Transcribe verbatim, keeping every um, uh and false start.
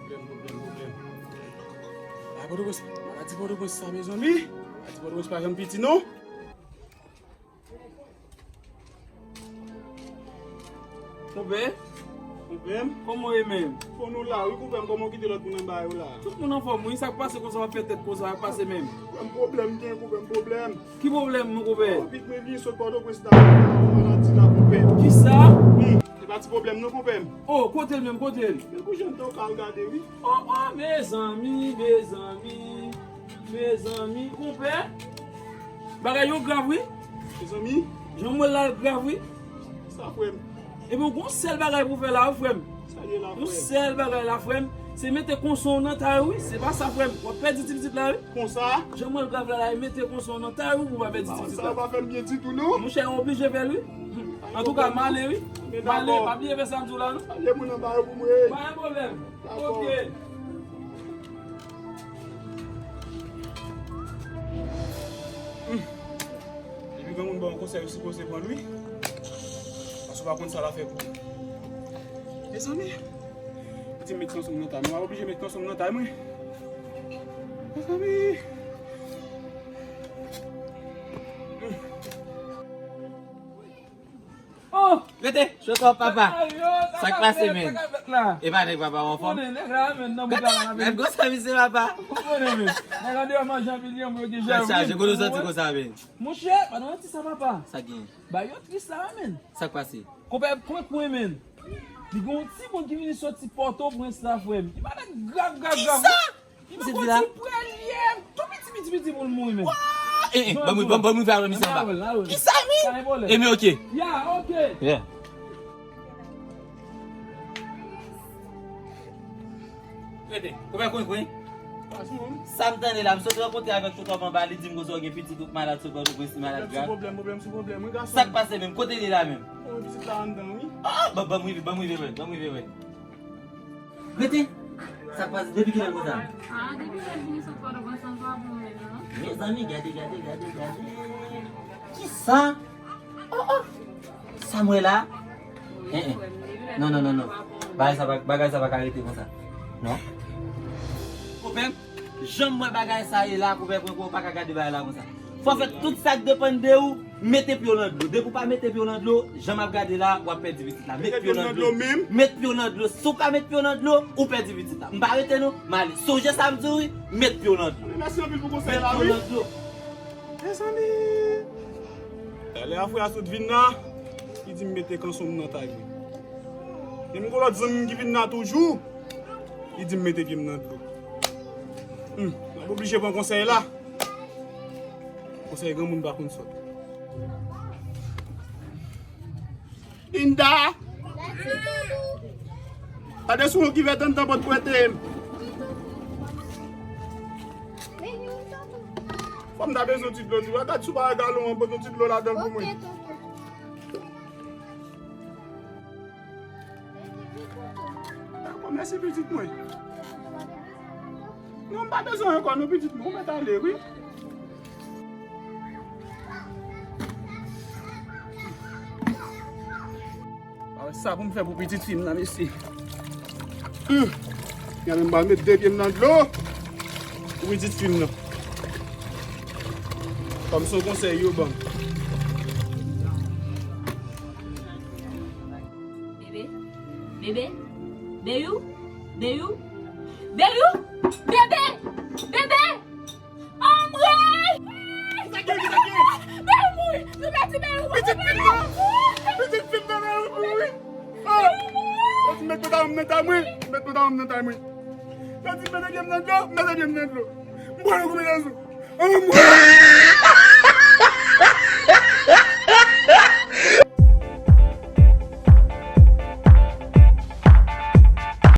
Pwoblèm, pwoblèm, pwoblèm. Bagay Pòtoprens, maladi Pòtoprens sa, mezanmi. Maladi Pòtoprens pa janm piti, non. Konpè? Konpè m? Kòman w ye menm? Fò nou la, wi, konpè m, kòman w kite lòt moun anba yo la? Tout moun anfòm, wi, sa k pase konsa w ap fè tèt konsa, sa k pase menm? Konpè m, pwoblèm gen, konpè m, pwoblèm. Ki pwoblèm nou, konpè? O, pitit mwen vini sot Pòtoprens la, maladi la, konpè. Kisa? Hmm, se pa ti pwoblèm non, konpè m. O, kote l menm, kote l? Men kou jan m te ka al gade, wi. O, o, mezanmi, mezanmi, mezanmi, konpè. Bagay yo grav, wi. Mezanmi. Jan m wè l la, l grav, wi. Sa, frè m? Ebyen, w gon sèl bagay pou w fè la, wi, frè m. Sa l ye la, frè m? Yon sèl bagay la, frè m. Se mete konson w nan tay ou, wi. Se pa sa, frè m. W ap pèdi ti pitit la, wi. Konsa? Jan m wè l grav la, la, e mete konson w nan tay ou pou w pa pèdi ti pitit la. Sa va fè m byen ditou, non? Monchè, w oblije fè l, wi. Antouka, m ale, wi. M ale, pa bliye fè sa m di w la, non? Ale moun anba yo pou mwen. Pa gen pwoblèm. Dakò. Ok. Hmm. Depi gen moun ba w konsèy, ou sipoze pran l, wi. Paske w pa konn sa l ap fè pou ou. Mezanmi. Di m met kanson m nan tay mwen. M ap oblije met kanson m nan tay mwen. Mezanmi. Hmm. Oh! Rete, chotò papa. Sa k pase, men? E pa nèg papa w anfòm? Gad gwo sa misye papa. Tèt chaje, kote w soti konsa, men? Monchè, pa nan ti sa, papa. Sa gen? Ba yo tris la, men. Sa k pase? Konpè, kwen kwen, men. Li gen yon timoun ki vini soti Pòtoprens la, frè m. Li pa nèg grav, grav, grav. Kisa? Misye di la? Ti prèlyè, tou piti, piti, piti pou l mouri menm. Eh, eh, ban m, ban m, ban m rive avè misye anba. Kisa, mi? E mi, ok. Ya, ok. Yeah. Rete, konpè kwen kwen. Sa m tande la, m sot rankontre avèk Chotòp anba, li di m konsa w gen pitit ou k malad sot Pòtoprens, li malad grav. Pwoblèm sou pwoblèm, pwoblèm sou pwoblèm, wi, gason. Sa k pase menm? Kote li la menm? Pitit la anndan, wi. Ah, ban, ban m rive, ban m rive wè, ban m rive wè. Rete! Sa k pase? Depi kilè l konsa? Ah, depi lè l vini sot Pòtoprens, sa pa bon menm non. Mezanmi, gade, gade, gade, gade. Kisa? Oh, oh! Sa m wè la? Eh, eh. Non, non, non, non. Bagay sa pa, bagay sa pa ka rete konsa. Non. Konpè m, jan m wè bagay sa ye la, konpè, konpè, ou pa ka gade bagay la konsa. Fò w fè tout sa k depann de ou, mete pye w nan dlo. Depi w pa mete pye w nan dlo, jan m ap gade la, w ap pèdi pitit la. Met pye w nan dlo. Met pye w nan dlo. Si w pa met pye w nan dlo, ou pèdi pitit la. M pa rete non, m ale. Sonje sa m di w wi, met pye w nan dlo. Mèsi anpil pou konsèy la, wi. Met pye w nan dlo. Mezanmi. Talè a frè a sot vin la, li di m mete kanson m nan tay mwen. E m gon lòt zanmi m ki vin la toujou, li di m mete pye m nan dlo. Hmm, m ap oblije pran konsèy la. Konsèy granmoun pa konn sòt. Linda! Gade si w gon kivèt anndan pòt pou ete m. Fanm ta bezwen ti dlo, ti dlo. Gad si w pa gen galon an, pote yon ti dlo ladan l pou mwen. Dakò, mèsi pitit mwen. Non, m pa bezwen ankò non pitit mwen, ou mèt ale wi. A, sa pou m fè pou pitit fi m nan, mesye. Hum. Gade m pral met de pye m nan dlo pou pitit fi m nan. Kòm se yon konsèy yo ban m. Bebe, bebe, Beyou, Beyou, Beyou, bebe, bebe. Anmwey! Kisa ki, kisa ki? Beyou mouri! Nou pèdi Beyou! Pitit fi m nan! Pitit fi m nan, Beyou mouri! Ah! Yo di m met pantalon m nan tay mwen! Met pantalon m nan tay mwen! Yo di m mete pye m nan dlo! Mete pye m nan dlo! M pran yon konbinezon! Anmwey!